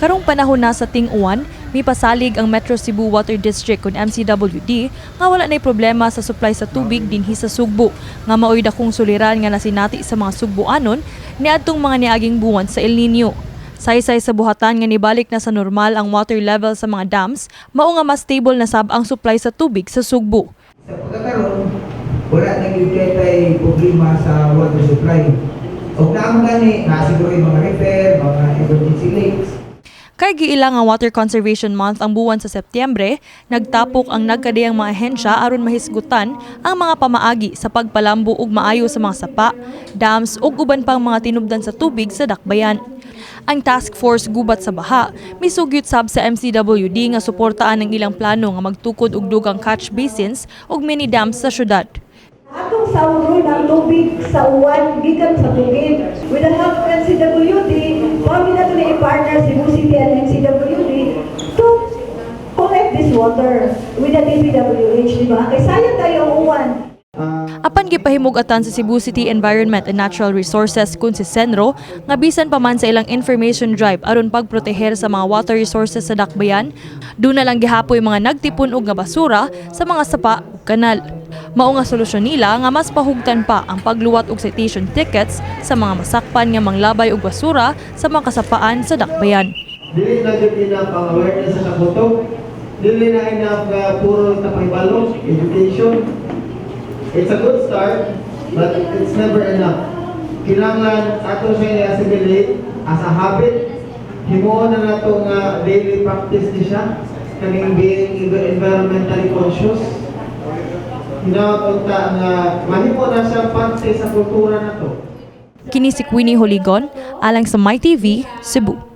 Karong panahon na sa ting-uwan, mipasalig ang Metro Cebu Water District kon MCWD nga wala nay problema sa supply sa tubig dinhi sa Sugbo, nga maoy dakong suliran nga nasinati sa mga Sugboanon niadtong mga niaging buwan sa El Nino. Saysay sa buhatan nga nibalik na sa normal ang water level sa mga dams, mao nga mas stable na sab ang supply sa tubig sa Sugbo. Sa pagkakaroon, wala na gyud kay problema sa water supply. Og naa man gani, naa siguro yung mga repair, mga emergency leaks. Kay giila nga Water Conservation Month ang buwan sa Setyembre, nagtapok ang nagkadiyang mga ahensya aron mahisgutan ang mga pamaagi sa pagpalambo og maayo sa mga sapa, dams ug uban pang mga tinubdan sa tubig sa dakbayan. Ang Task Force Gubat sa Baha misugyot sab sa MCWD nga suportaan ang ilang plano nga magtukod og dugang catch basins ug mini dams sa syudad. Atong sauron ang tubig sa uwan gikan sa bukid. With the help of MCWD, mao nato ni i-partner Cebu City and MCWD to collect this water with the DPWH, di ba? Kay sayang kayo ang uwan. Apan gipahimug-atan sa Cebu City Environment and Natural Resources kun si CENRO nga bisan pa man sa ilang information drive aron pagproteher sa mga water resources sa dakbayan, duna lang gihapoy mga nagtipon og nga basura sa mga sapa ug kanal. Mao nga solusyon nila nga mas pahugtan pa ang pagluwat og citation tickets sa mga masakpan nga manglabay og basura sa mga kasapaan sa dakbayan. Dili na jud enough ang awareness sa kabutok. Dili na enough nga puro sa pahibalo, education. It's a good start, but it's never enough. Kinahanglan ato siya i-assimilate as a habit. Himuon na nato nga daily practice ni siya kaning being environmentally conscious. Hinaot unta nga mahimo na siya parte sa kultura nato. Kini si Queenie Holigon, alang sa MyTV, Cebu.